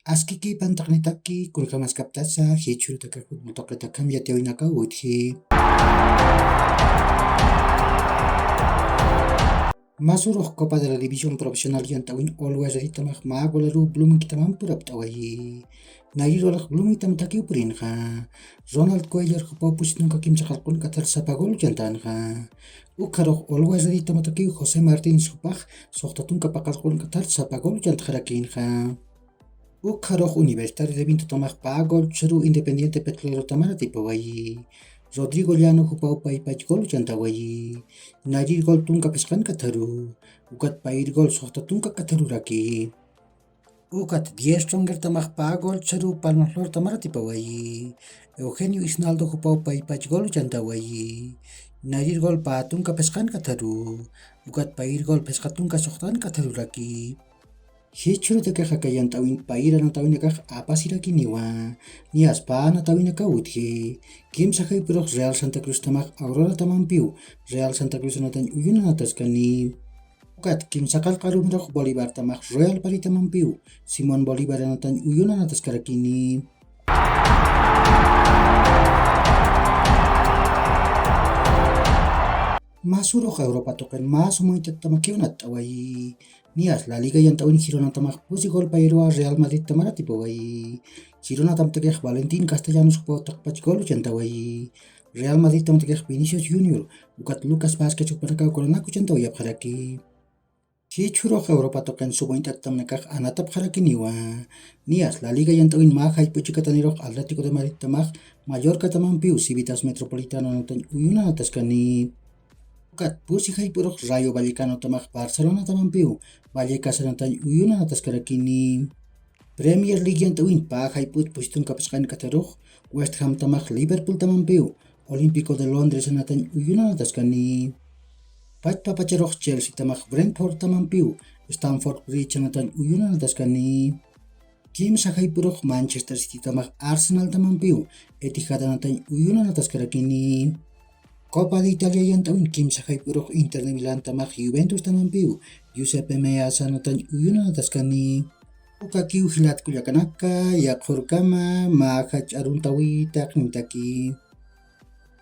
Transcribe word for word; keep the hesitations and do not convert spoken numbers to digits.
Askiki pantaqnitaki, kunjamaskaptasa jichhurutakax futbol taqitakham yatiyawinakaw utji. Masurux Copa de la División Profesional yant'awin Always Ready tamax mä golaru Bloomingtamampur apt'awayi. Nayrir golax Bloomingtam takiw purinxa. Ronald Cuellar jupaw pusi tunka kimsa qalqun k'athar sapa gol yantanxa. Ukharux Always Ready tama takiw José Martínez jupax suxta tunka paqallqun k'athar sapa gol yantxarakinxa. Ukharux Universitario de Vinto tamax pä gol chharu Independiente Petrolero tamar atipawayi. Rodrigo Llano jupaw paypach gol yantawayi. Nayrir gol tunka phisqan k'atharu. Ukat payir gol suxta tunka k'atharuraki. Ukat diez Stronger tamax pä gol chharu Palma Flor tamar atipawayi. Eugenio Isnaldo jupaw paypach gol yantawayi. Nayrir gol pä tunka phisqan k'atharu. Ukat payir gol phisqa tunka suxtan k'atharuraki. Jichhurutakax aka yant'awin payir anatawinakax apasirakiniwa. Niyas pä anatawinakaw utji. Kimsa jayp'urux Real Santa Cruz tamax Aurora tamampiw Real Santa Cruz anatañ uyun anataskani. Ukat kimsa qallqarumirux Bolívar tamax Royal Pari tamampiw Simón Bolívar anatañ uyun anataskarakini. Masurux Europa tuqin mä suma uñt'at tamakiw natt'awayi. Niyas La Liga yant'awin Girona tamax pusi gol payirwa Real Madrid tamar atipawayi. Girona tamtakix Valentín Castellanos jupaw taqpach gol yantawayi. Real Madrid tamtakix Vinicius Junior ukat Lucas Vázquez jupanakaw golanak yantawayapxaraki. Jichhurux Europa tuqin suma uñt'at tamnakax anatapxarakiniwa. Niyas La Liga yant'awin mä jayp'u chikatanirux Atlético de Madrid tamax Mallorca tamampiw Civitas Metropolitano anatañ uyun anataskani. Ukat pusi jayp'urux Rayo Vallecano tamax Barcelona tamampiw Vallecas anatañ uyun anataskarakini. Premier League yant'awin pä jayp'ut pusi tunka phisqan k'atharux West Ham tamax Liverpool tamampiw Olímpico de Londres anatañ uyun anataskani. Pachpa pacharux Chelsea tamax Brentford tamampiw Stamford Bridge anatañ uyun anataskani. Kimsa jayp'urux Manchester City tamax Arsenal tamampiw Etihad anatañ uyun anataskarakini. Copa de Italia yant'awin kimsa jayp'urux Inter de Milán tamax Juventus tamampiw Giuseppe Meazza anatañ uyun anataskani. Ukakiw jilat kullakanaka, yaqhurkama, mä jach'a aruntawi taqnitaki.